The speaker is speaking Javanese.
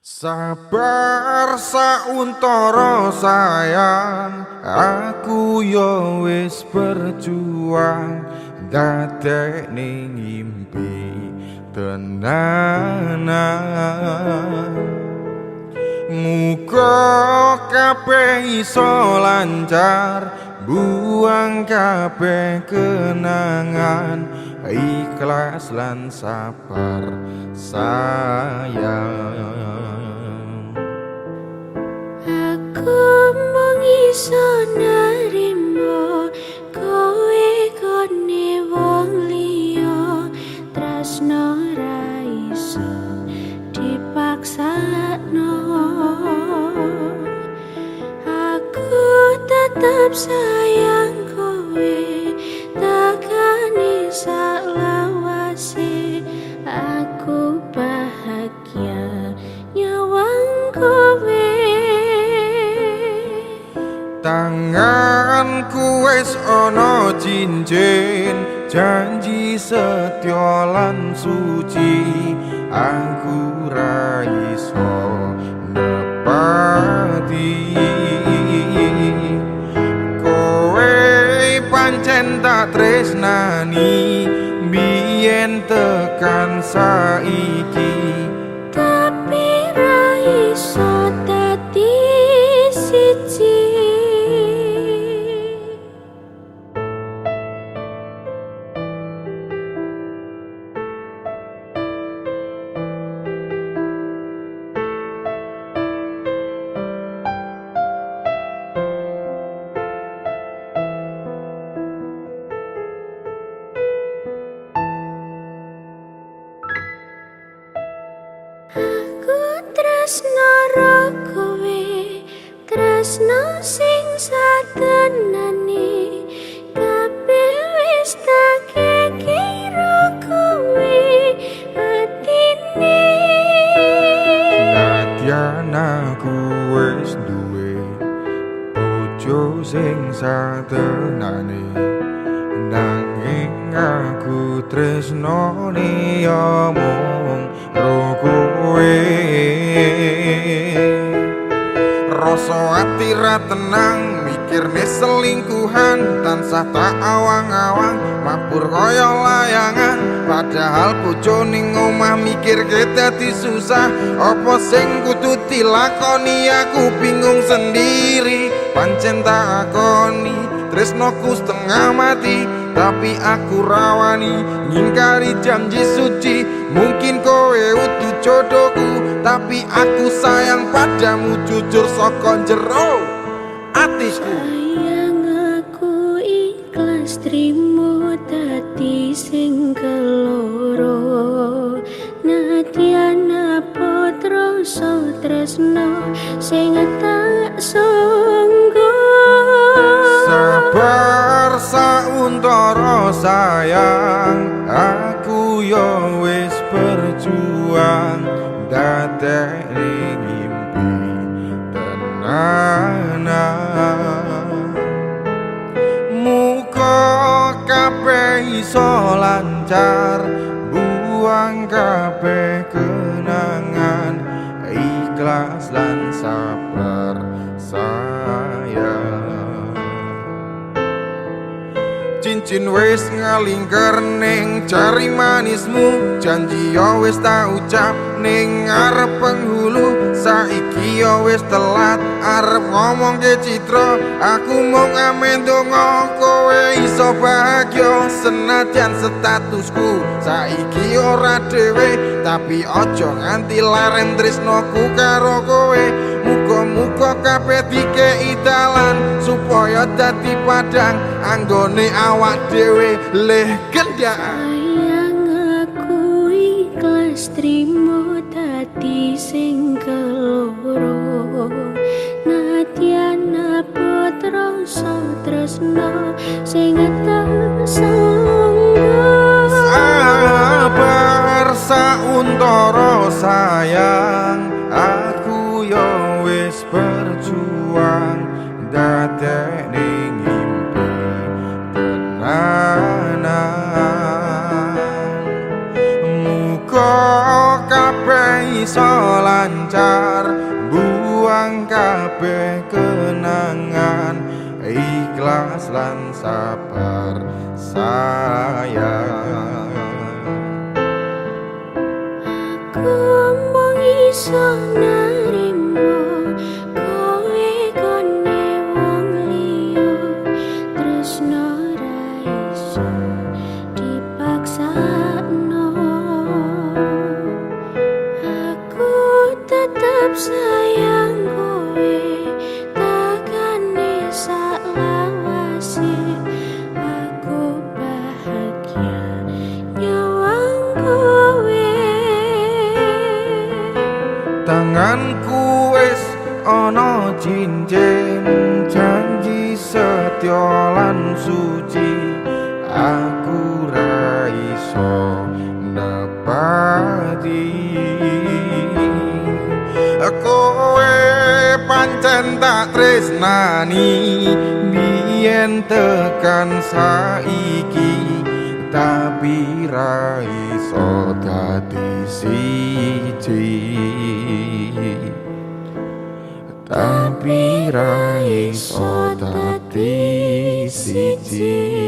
Sabar sauntara sayang, aku yo wis berjuang dadekne ngimpi tenanan. Muga kabeh iso lancar, buang kabeh kenangan, ikhlas lan sabar sayang. Aku mung iso narimo kowe kone wong liya, tresno ra iso dipaksakno. Aku tetep sayang kowe takane saklawase, aku bahagia nyawang kowe. Tanganku wis ana cincin, janji setya lan suci, aku ra iso nepati. Kowe pancen tak tresnani biyen tekan saiki, tapi ra iso dadi siji. Aku tresno ro kowe, tresno sing satenane, kabeh wis tak kira kowe atine. Nadyan aku wis duwe bojo sing satenane, nanging aku tresnone ya mung ro kowe. Rasa ati ra tenang mikirne selingkuhan, tansah tak awang-awang mabur kaya layangan. Padahal bojo ning omah mikirke dadi susah, apa sing kudu dilakoni aku bingung sendiri. Pancen tak akoni tresnoku setengah mati, tapi aku rawani ngingkari janji suci. Mungkin kowe udu jodohku, tapi aku sayang padamu jujur saka jero atiku. Sayang aku ikhlas trimo dadi sing keloro, nadyan apa rasa tresno sing tak sungguh. Sabar sauntara sayang, aku yo wis berjuang dadekne ngimpi tenanan. Muga kabeh iso lancar, buang kabeh kenangan, ikhlas lan sabar sayang. Cincin wis ngalingker ning jari manismu, janji yo wis tak ucap ning ngarep penghulu. Saiki yo wis telat arep ngomongke citra, aku mung amen donga kowe iso bahagia. Senajan statusku saiki ora dhewe, tapi aja nganti leren tresnoku karo kowe. Muga-muga kabeh dikei dalan supaya dadi padang anggone awak dhewe leh gendaan. Sayang aku ikhlas trimo dadi sing keloro, nadyan apa rasa tresno sing tak sanggup. Sabar sauntara sayang, aku yo wis berjuang dadekne ngimpi tenanan. Muga kabeh iso lancar, buang kabeh kenangan, ikhlas lan sabar sayang. Aku mung iso narimo kowe gone wong liya, tresno ra iso dipaksakno. Aku tetep sayang kowe takane saklawase, aku bahagia nyawang kowe. Tanganku wis ana cincin janji setya lan suci, aku ra iso nepati. Kowe pancen tak tresnani biyen tekan saiki, tapi ra iso dadi siji, tapi ra iso dadi siji.